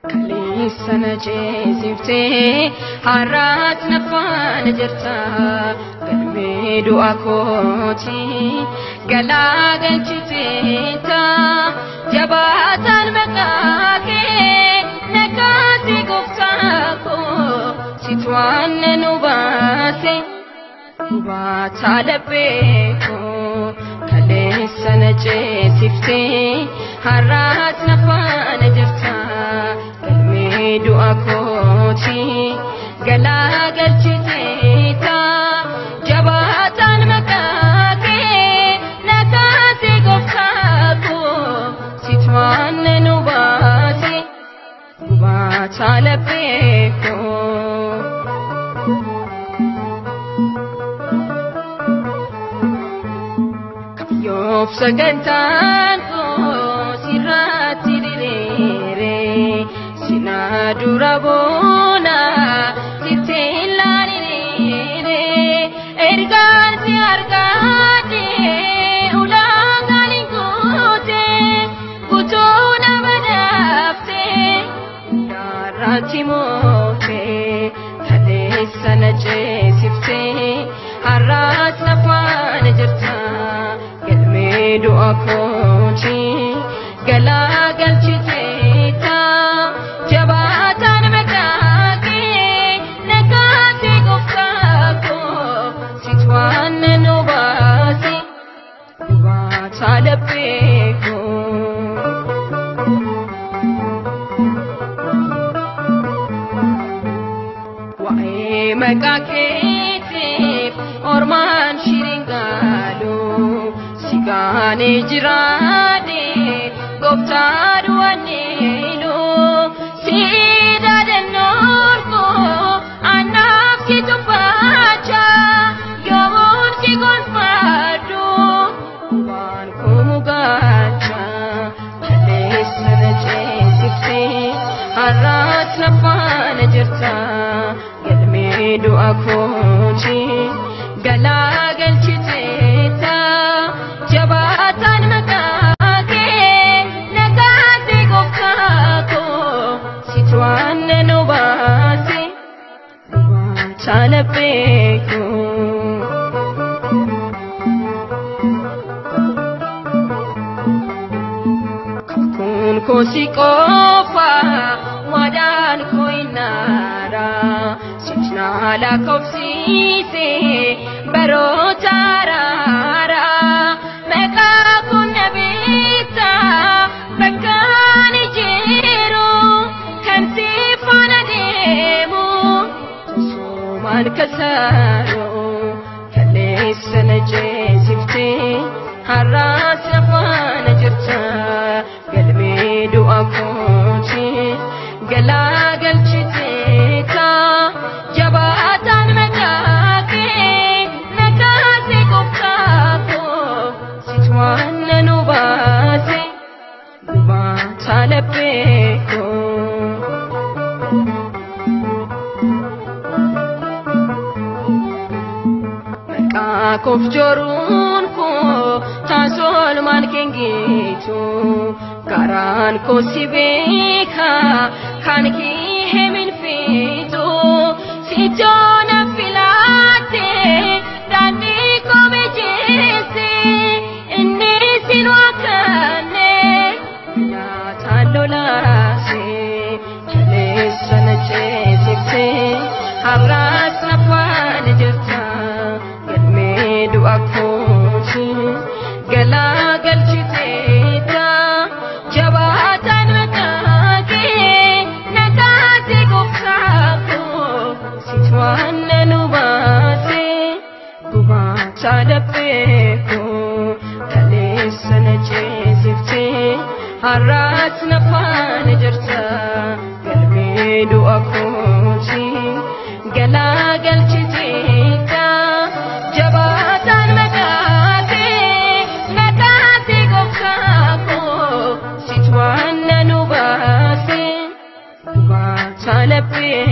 Kaleessa na ceesiftee har'as na faana jirta galmee du'a kooti galaa galchiteeta jabaataan maqaa kee na kaase gooftaa koo situ waan nu baase hubaataa laphee koo kaleessa na ceesiftee har'as na faana jirta galmee du'a kooti galaa galchiteeta jabaataan maqaa kee na kaase gooftaa koo situ waan nu baase hubaataa laphee koo. Kayyoof sagantaan koo sirratti diriire sinaa dura boona sitti ilaalire ergaan si argaate ulaagaan hin guute guutuu na badhaafte hundaarratti moote kaleessa na ceesiftee har'as na faana jirta galmee du'a kooti galaa galchiteeta jabaataan maqaa kee na kaase gooftaa koo situ waan nu baase hubaataa laphee koo. Waa'ee maqaa keetiif ormaan shiringaalu sigaanee jiraadhe gooftaa du'aniilu siidaa dannoon koo anaaf si tuffaacha yoomuun si gonfadhu waan koo mugaacha kaleessa na ceesiftee har'as na faana jirta galmee du'a kooti galaa galchiteeta jabaataan maqaa kee na kaase gooftaa koo situ waan nu baase hubaataa laphee koo. Kakuun koo si qofa waadaan koo hin haara situ na lakkoofsise baroota haraara maqaa kun na beekta bakka ani jiru kan si faana deemu tasumaan kasaaru kaleessa na ceesiftee har'as na faana jirta galmee du'a kooti galaa galchiteeta jabaataan maqaa kee na kaase gooftaa koo situ waan nu baase hubaataa laphee koo. Maqaa koof joruun koo taasoo kengeetu garaan koo si beeka kan kee himin feetu sichoo na filaate daandii koo mijeesse inni sin waaqanne nyaataan lolaase kaleessa na ceesiftee har'as na faana jirta galmee du'a kooti galaa galchiteeta jabaataan maqaa kee na kaase gooftaa koo situ waan nu baase hubaataa laphee koo kaleessa na ceesiftee har'as na faana jirta galmee du'a kooti galaa galchiteeta jabaataan maqaa kee na kaase gooftaa koo situ waan nu baase hubaataa laphee.